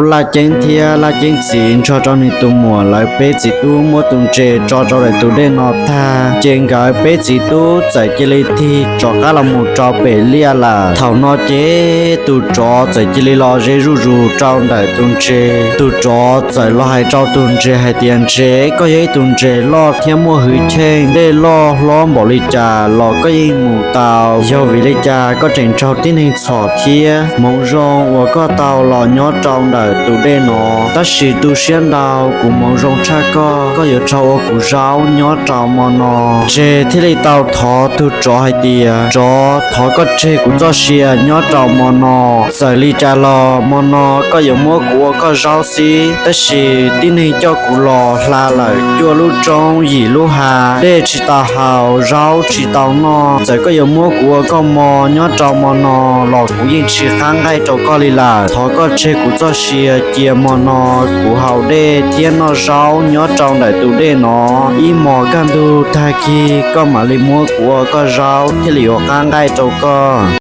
Laj Ceeb thiab Laj Ceeb txiv nrog rau nws tus muam lawv peb txiv tub muab tus ntses tso rau ntawm tus dej no tag, ces nkawd peb txiv tub txawm cia li tig rov qab los mus rau pem liaj lawm. Thaum no ces tus tsov txawm cia li los ze zuj zus rau ntawm tus ntses. Tus tsov txawm los hais rau tus ntses hais tias, Ntses, koj yog ib tug ntses loj thiab muaj hwj chim, dej loj hlob npaum li cas los koj yeej mus tau. Yog vim li cas koj tseem raug tib neeg txhom thiab? Hmoov zoo uas koj tau los nyob rau ntawm tus dej no, tab sis tu siab ntau, kuv hmoov zoo tshaj koj, koj yuav raug ua kuv zaub nyob rau hmo no. Ntses thiaj li tau thov tus tsov hais tias, Tsov, thov koj tseg kuv txoj sia nyob rau hmo no. Txawm li cas los hmo no koj yuav muab kuv ua koj zaub xwb, tab sis tib neeg coj kuv los hla lawm cuaj lub roob yim lub hav, dej tsis tau haus, zaub tsis tau noj. Txawm koj yuav muab kuv ua koj mos nyob rau hmo no los kuv yeej tsis qab nqaij rau koj li lawm. Thov koj tseg kuv txoj sia cia hmo no kuv haus dej thiab noj zaub nyob rau ntawm tus dej no. Ib hmos kaj ntug tag kis koj mam li muab kuv ua koj zaub thiaj li yuav qab nqaij rau koj.